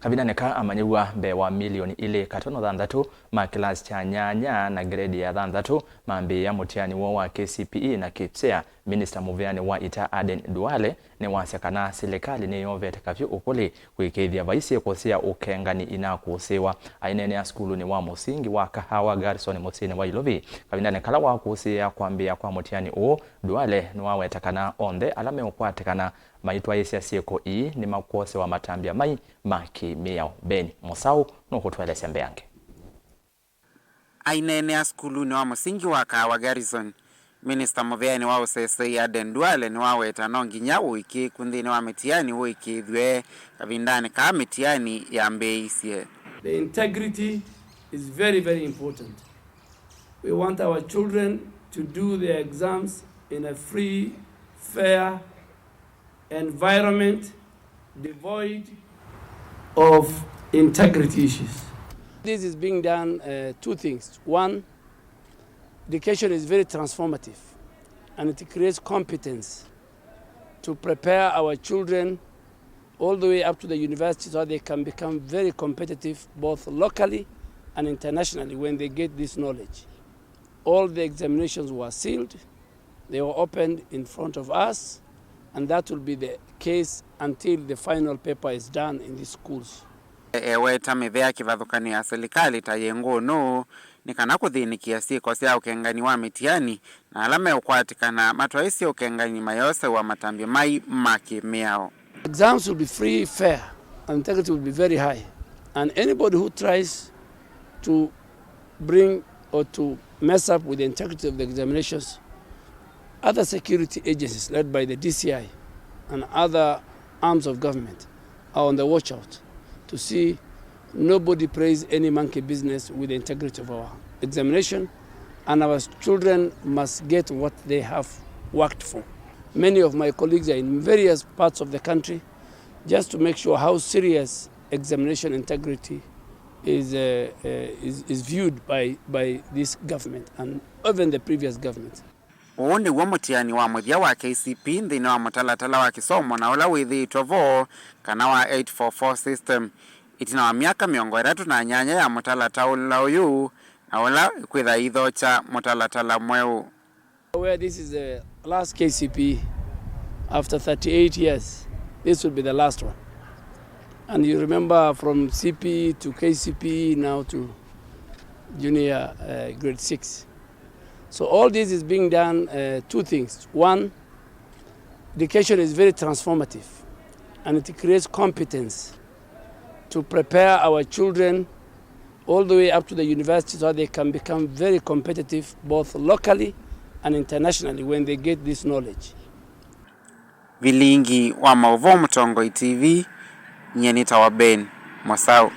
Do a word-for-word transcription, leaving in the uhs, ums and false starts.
Kavindanĩ kaa amanyĩw'a mbee wa milioni ilĩ katono thanthatũ ma kĩlasi kya nyanya na grade ya thanthatũ mambĩĩa mũtiani woo wa K C P E na KPSEA. Minista mũveani wa ita Aden Duale nĩwasya kana silikalĩ nĩyovete kavyũ ũkũlĩ kũĩkĩĩthya vai syĩko sya ũkengani inakũsĩĩwa. Aineenea sukulunĩ wa mũsingi wa Kahawa Garrison mũsyĩnĩ wa Ilovi kavindanĩ kala wakũsĩĩa kwambĩĩa kwa mũtiani ũũ, Duale nĩwaweta kana onthe ala meũkwatĩkana maitwaĩĩsya syĩko ii nĩmakwosewa matambya mai ma kĩ-mĩao. Ben Mũsaũ nũkũtũelesya mbeange. Aineenea sukulunĩ wa mũsingi wa Kahawa Garrison, minista mũveani wa ũseseĩ Aden Duale nĩwaweta no nginya ũĩkĩĩku nthĩnĩ wa mĩtiani ũĩkĩĩthw'e kavindanĩ kaa mĩtiani yambĩĩisye. The integrity is very, very important. We want our children to do their exams in a free, fair environment devoid of integrity issues. This is being done, uh, two things. One, education is very transformative and it creates competence to prepare our children all the way up to the university so that they can become very competitive both locally and internationally when they get this knowledge. All the examinations were sealed. They were opened in front of us, and that will be the case until the final paper is done in these schools. Eweta mĩvea kĩvathũkanyo ya silikalĩ ta yĩ ngũnũ nĩ kana kũthĩnĩkĩa syĩko sya ũkengani wa mĩtiani, na ala meũkwatĩkana matwaĩsye ũkengani mayosewa matambya mai ma kĩ-mĩao. Exams will be free, fair, and integrity will be very high. And anybody who tries to bring or to mess up with the integrity of the examinations, other security agencies led by the D C I and other arms of government are on the watch out to see nobody plays any monkey business with the integrity of our examination, and our children must get what they have worked for. Many of my colleagues are in various parts of the country just to make sure how serious examination integrity is, uh, uh, is, is viewed by, by this government and even the previous government. Ũũ nĩw'o mũtiani wa mũthya wa K C P E nthĩnĩ wa mũtalatala wa kĩsomo na ũla wĩthĩĩtwe vo, kana wa eight four four system, ĩtina wa myaka mĩongo ĩtatũ na nyanya ya mũtalatala ũla ũyũ, na ũla kwĩtha ithokya mũtalatala mweũ. Where this is the last K C P E after thirty-eight years, this will be the last one. And you remember from C P E to K C P E now to junior, uh, grade six. So all this is being done, uh, two things. One, education is very transformative and it creates competence to prepare our children all the way up to the university so that they can become very competitive both locally and internationally when they get this knowledge. Vilingi wa maũvoo Mũtongoi T V, nyie nĩtawa Ben Mũsaũ.